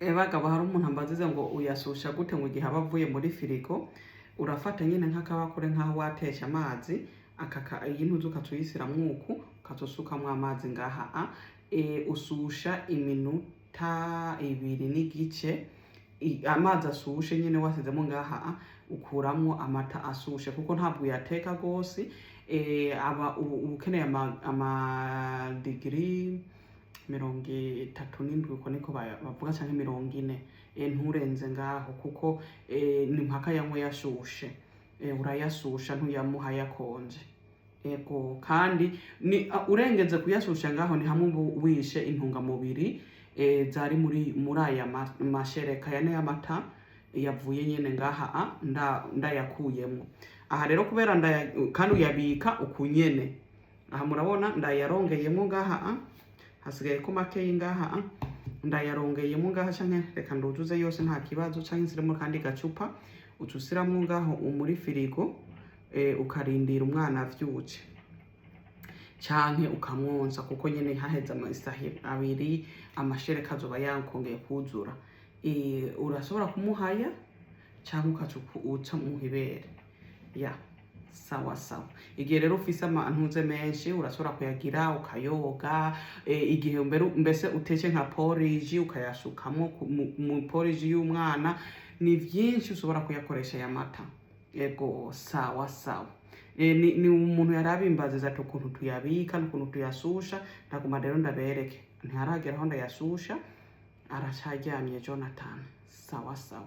Bagabo, hari umuntu ambazize ngo uyasusha gute mu gihe aba avuye muri firigo? Urafata nyine nk'akabakure, nk'aho watesha amazi, akaka iyi ntuzu, ukaca uyisiramwo uku, ukaca usukamwo amazi ngaha. Ususha iminota 2 n'igice. Amazi asushe nyine wasizemo ngaha, ukuramwo amata asushe, kuko ntabwo uyateka gose. Aba uba ukeneye ama degrés 37, uko niko bavuga, canke 40. Nturenze ngaho, kuko ni mpaka yanywe yashushe. Urayasusha, ntuyamuha yakonje. Ego, kandi ni urengeze kuyashusha ngaho, ni hamwe uba wishe intungamubiri zari muri aya mashereka yane y'amata yavuye nyene ngaha. Ndayakuyemwo aha rero kubera ndaya, kandi uyabika uku nyene. Aha murabona ndayarongeyemo ngaha, hasigaye ko makeyi ngaha. Ndayarongeyemo ngaha, canke reka nduzuze yose, nta kibazo, canke nsiremo kandi gacupa. Uca usiramwo ngaho muri firigo, ukarindira umwana avyutse canke ukamwonsa, kuko nyene haheze amasaha 2 amashereka azoba yakongeye kuzura. Urashobora kumuhaya canke ukaca uca muha ibere ya sawa sawa. Igihe rero ufise amantuze menshi, urashobora kuyagira ukayoga. Igihe mbere mbese uteke nka porridge, ukayasukamwo mu porridge y'umwana. Ni vyinshi ushobora kuyakoresha aya mata. Ego, sawa sawa. Ni umuntu yarabimbaziza ati ukuntu tuyabika n'ukuntu tuyasusha. Ndaguma rero ndabereke, ntiharagera aho ndayasusha, aracaryamye Jonathan. Sawa sawa.